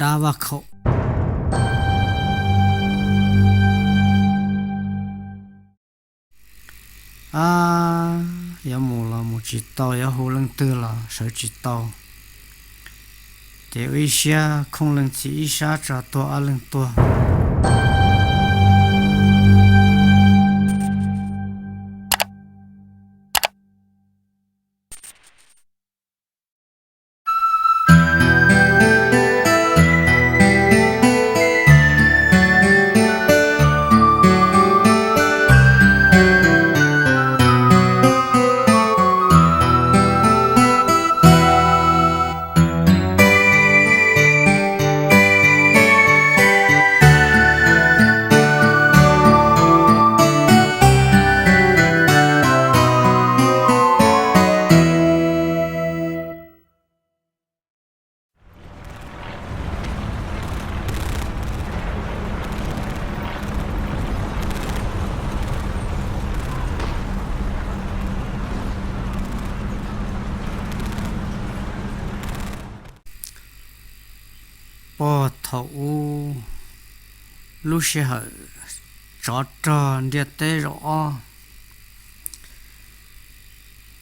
dab vaj khaum. A, yuav mus los mus tsis tau, yuav hu leej twg los sawv tsis tau. Ces ua ib siab khooj leej txhij ib sab tso tuag ob leeg tuag. Puag thaum ub, lub sij hawm tsov rog ntiaj teb zaum ob,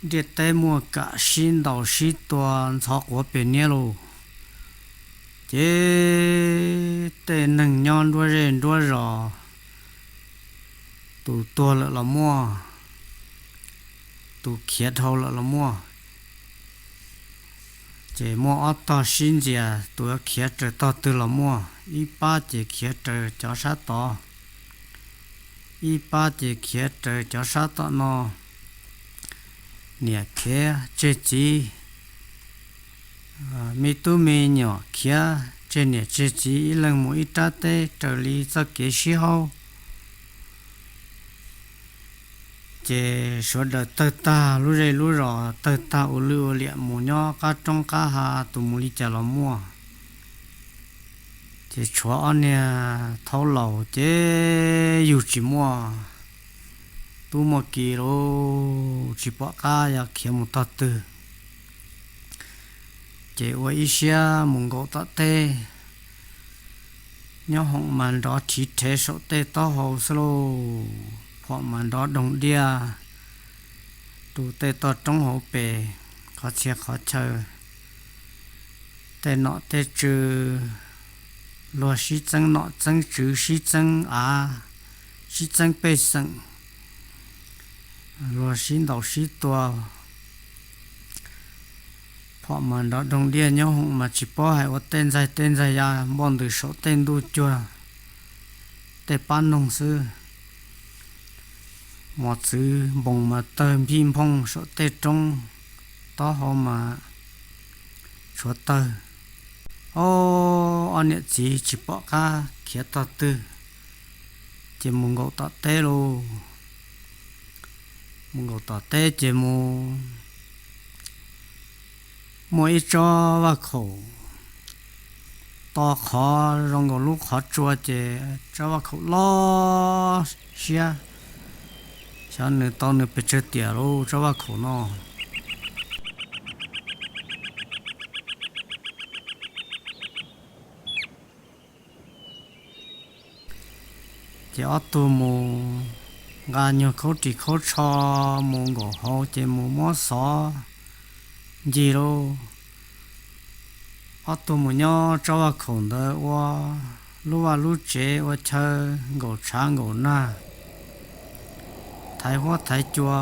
ntiaj teb muaj kam sib ntaus sib tua ntxhov quav pem niab lauj. Ces tej neeg nyob nruab zej nruab zos, tus tuag lawm los muaj, tus khiav dhau lawm los muaj. Ces muaj ob tog sib ntxias, tus khiav raws tog twg los muaj, ib pab ces khiav raws cov sab tod, ib pab ces khiav raws cov sab tom no, niam khiav tseg txiv, me tub me nyuam khiav tseg niam tseg txiv, ib leeg mus ib rab teb raws li txoj kev sib haub. Ces sawv daws tawg tag lub zej lub zos, tawg tag ua lwj ua liam mus nyob qab roob qab hav, tus mus li cas los muaj. Ces tshuav ob niag thaub laus ces yug tsis muaj tub muaj ki lauj, tsis pom qab yuav khiav mus tog twg. Ces ua ib siab mus nkaum tom teb, nyob hoom mas nrov rhiv rhev saum tej taub hau xwb lauj, phom mas nrov doog diaj rau tej toj roob hauv pes, qhov txhia qhov chaw, tej nom tej tswv, luag sib txeeb nom txeeb tswv, sib txeeb av, sib txeeb pej xeem, luag sib ntaus sib tua. Phom mas nrov doog diaj, nyob hoom mas tsis paub hais ua tej ntxaig tej ntxaig ya npoj ntws saum tej ntuj cuag tej pab noog xwb. Mos txwv npoos mas tawg nphij nphooj saum tej roob, taub hau mas tshuav tawg. Ob, ob niam txiv tsis pom qab khiav tog twg, ces mus nkaum tom teb lauj. Mus nkaum tom teb ces mus muaj ib tsob vaj khaum to qhov zoo nkaus lub qhov tsua, ces tsob vaj khaum loj siab, xyov nws tau nws pes tsawg tiam lauj tsob vaj khaum no. Ces ob tug mus nqa nyuag khaub ris khaub tsho mus nkaum hauv ces mus muab xov ncig lauj. Ob tug mus nyob tsob vaj khaum ntawd ua lub vaj lub tsev ua chaw nkaum tshav nkaum nag, thaiv huab thaiv cua.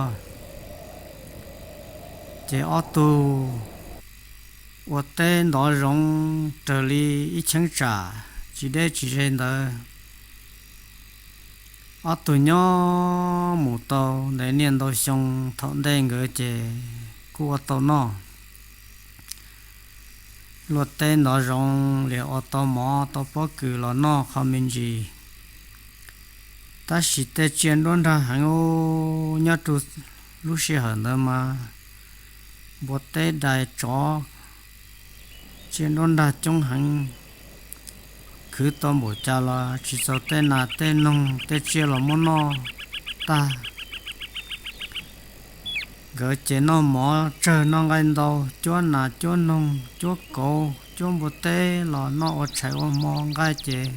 Ces ob tug ua teb ntov zoov raws li ib cheeb tsam tsis deb tsis ze ntawd. Ob tug nyob mus tau ntev niaj ntau xyoo, thaum ntej nkawd ces kuj ua tau noj. Luaj teb ntov zoov li ua tau mov tau pob kws los noj qho me ntsis. Tab sis tej tsiaj nruab nrag heev, nyob rau lub sij hawm ntawd mas npua teb dais tsov, tsiaj nruab nrag coob heev, khwv tau npaum cas los tsis txaus tej nas tej noog tej tsiaj los muab noj tag. Nkawd ces noj mov tsawg noj nqaij ntau, cuab nas cuab noog cuab kauv cuab npua teb los noj ua tshais ua hmo nqaij ces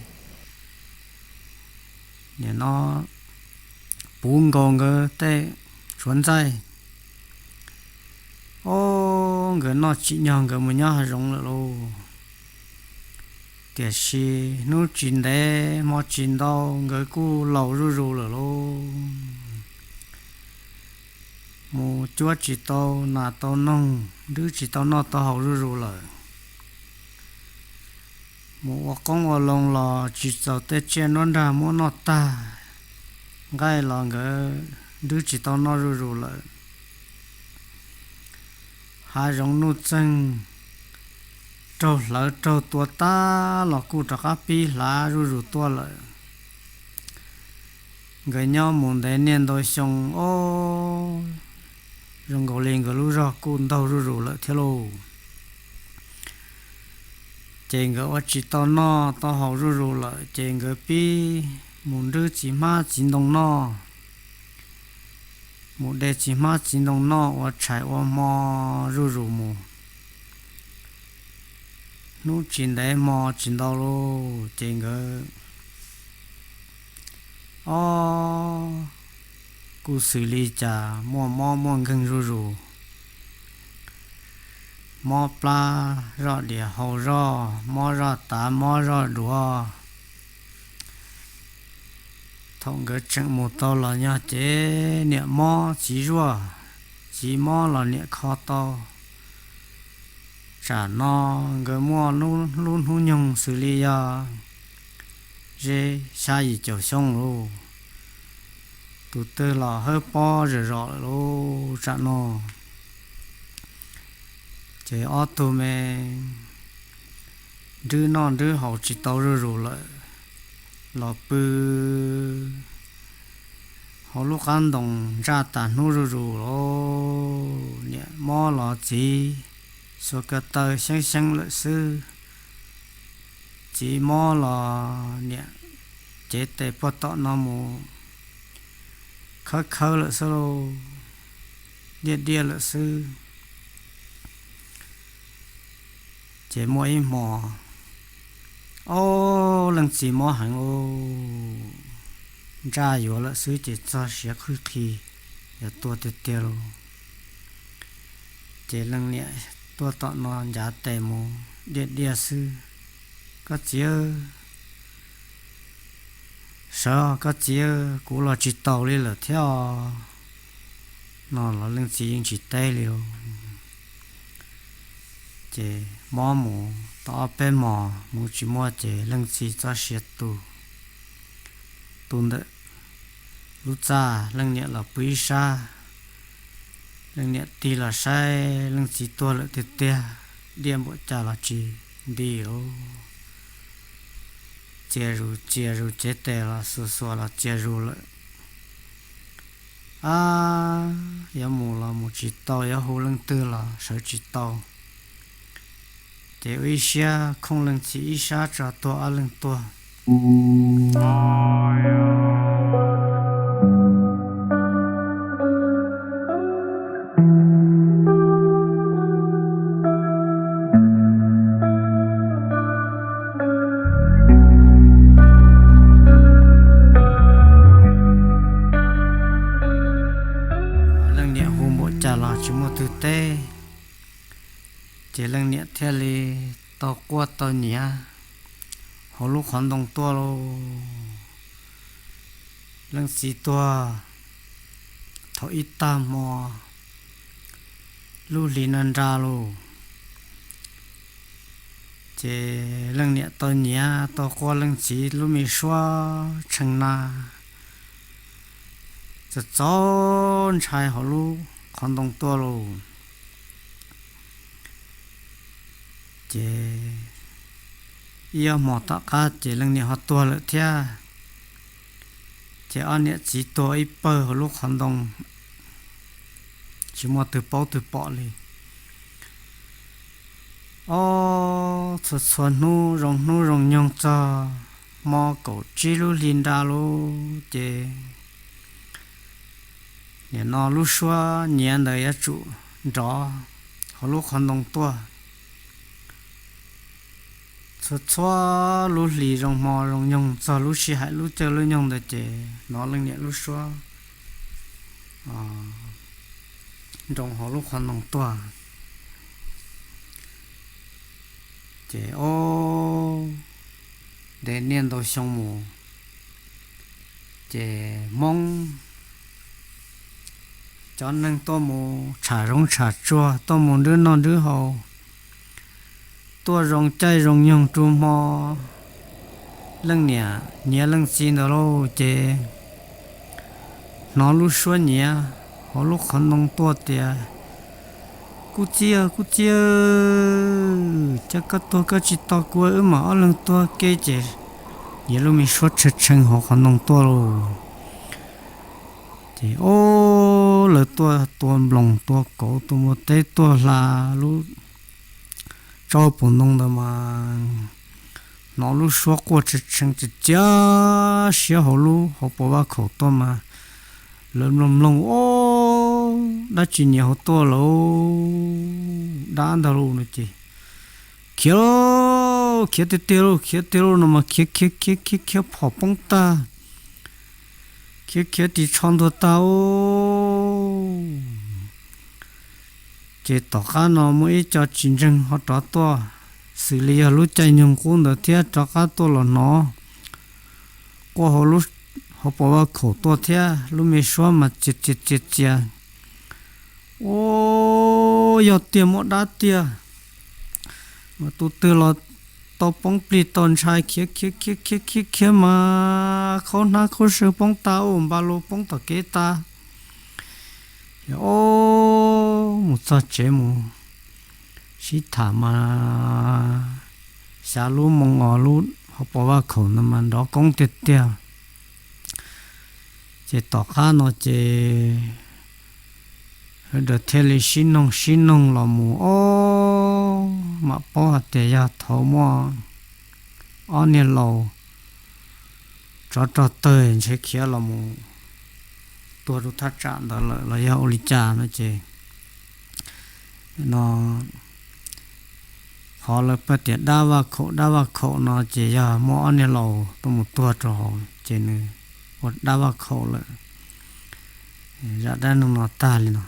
nim no puv nkaus nkawd tej suav ntxaij. Ob, nkawd noj tsim nyog nkawd mus nyob hav zoov lawm lauj. Tiam sis hnub tsis ntev hmo tsis ntau nkawd kuj laus zuj zus lawm lauj. Mus cuab tsis tau nas tau noog, nrwb tsis tau noj tau haus zuj zus lawm. Mus ua qoob ua loo los tsis txaus tej tsiaj nruab nrag muab noj tag, nqaij los nkawd nrwb tsis tau noj zuj zus lawm. Hav zoov nuj txeeg raug hlawv raug tua tag los kuj rov qab pib hlav zuj zus tuaj lawm. Nkawd nyob mus ntev niaj ntau xyoo, ob, zoo nkaus li nkawd lub zog kuj ntaug zuj zus lawm thiab lauj. Ces nkawd ua tsis tau noj tau haus zuj zus lawm ces nkawd pib mus nrwb txiv hmab txiv ntoo noj, mus de txiv hmab txiv ntoo noj ua tshais ua hmo zuj zus mus. Hnub tsis ntev hmo tsis ntau lauj ces nkawd, ob, kuj xws li cas muaj mob muaj nkeeg zuj zus. Mob plab zoj diam hau zoj, mob zoj tav mob zoj duav. Thaum nkawd tseem mus tau los nyob ces niam mob txiv zuaj, txiv mob los niam kho tau. Tsam no nkawd muaj lub hnub nyoog xws li yog ze xya yim caum xyoo lauj. Tus twg los hawb pob zom zaws lawm lauj tsam no. Ces ob tug me nrwb noj nrwb haus tsis tau zuj zus lawm, los pw hauv lub qab ntoo ntsaj tas hnub zuj zus lauj. Niam mob los txiv xuas ko taw xyeeb xyeeb lawm xwb. Txiv mob los niam cev tes puag tom no mus khawb khawb lawm xwb lauj, diaj diaj lawm xwb. Ces muaj ib hmo, ob, leej txiv mob heev lauj, ntsaj yuav lawm xwb ces txog siav qhwj qhi yuav tuag tiag tiag lauj. Ces leej niam tuaj tom no ncav tes mus diaj diaj xwb. Koj txiv, sawv koj txiv, kuv los tsis taus li lawm thiab os. No los leej txiv yeej tsis teb li lauj. Ces mob mus tau ob peb hmos mus tsis muaj ces leej txiv txoj sia tu, tu ntawm lub txaj, leej niam los pw ib sab. Leej niam tig los saib leej txiv tuag lawm tiag tiag, diaj npaum cas los tsis nti lauj. Txias zus txias zus cev tes los xuas xuas los txias zus lawm. Ab, yuav mus los mus tsis tau, yuav hu leej twg los sawv tsis tau. Ces ua ib siab khooj leej txiv ib sab tso tuag ob leeg tuag. Leej niam hu npaum cas los tsis muaj twg teb. Ces leej niam thiaj li tau quaj tau nyiav hauv lub qhov ntoo tuaj lauj. Leej txiv tuag thaum ib tag hmo lub hli na nra lauj. Ces leej niam tau nyiav tau quaj leej txiv lub me suab tshee na txaus txaus ntshai hauv lub qhov ntoo tuaj lauj. Ces ib ob hmo tom qab ces leej niam ho tuag lawm thiab. Ces ob niam txiv tuag ib pawg hauv lub qhov ntoo, tsis muaj twg paub twg pom li. Ob, txhua txhua hnub zoo hnub zoo nyoog txog hmo kaum tsib lub hli nra lauj, ces nim no lub suab nyiav ntawd yuav tsum nrov hauv lub qhov ntoo tuaj. Txhua txhua lub hlis zoo hmo zoo nyoog txog lub sij hawm lub caij lub nyoog ntawd ces hnov leej niam lub suab nroo hauv lub qhov ntoo tuaj. Ces ob, ntev niaj ntau xyoo mus, ces Hmoob cov neeg tuaj mus tsham zoov tsham tsuag, tuaj mus nrhiav noj nrhiav haus, tuaj zoo caij zoo nyoog rau hmo, leej niam nyiav leej txiv ntawd lauj, ces hnov lub suab nyiav hauv lub qhov ntoo tuaj tias, Kuv txiv, kuv txiv, cas koj tuag koj tsis tos kuv, wb mam ob leeg tuag ke. Ces nyiav lub me suab tshee tshee hauv qhov ntoo tuaj lauj. Ces ob, lawv tuaj tua nploos tua kauv tua npua teb tuaj hla lub tsob pus ntoo ntawd mas hnov lub suab quaj tshee tshee txias txias siab hauv lub hauv paus vaj khaum tuaj mas lawv mloog mloog, Ob, dab tsi nyiav hauv tuaj lauj, dab ntag lauj no ces, Khiav lauj, khiav tiag tiag lauj, khiav tiag lauj no mas khiav khiav khiav khiav khiav phom poob tag, khiav khiav ris tsho ntuag tag. Ces tom qab no muaj ib co tsis ntseeg ho rov tuaj, xws li yog lub caij nyoog qub ntawd thiab rov qab tuaj los hnov quaj hauv paus vaj khaum tuaj thiab lub me suab mas txias txias txias txias. Ob, yog tiag muaj dab tiag, mas tus twg los tau poob plig tau ntshai khiav khiav khiav khiav khiav khiav mas khaub hnab khaub saw poob tag, ua npa lus poob tom kev tag. Ces ob, mus txog tsev mus sib tham mas xya lub moo os, lub hauv paus vaj khaum ntawd mas nrov koob tiag tiag. Ces tom qab no ces sawv daws thiaj li sib noog sib noog los mus ob, mam paub hais tias yog thaum muaj ob niag laus tsov rog tawg ntshe khiav los mus tuag rau thaj tsam ntawd lawm los yog ua li cas no ces, no qhov lawv pheej tias dab vaj khaum dab vaj khaum no ces yog muaj ob niag laus tuaj mus tuag rau hauv ces nws ua dab vaj khaum lawm. Zaj dab neeg no tag li no.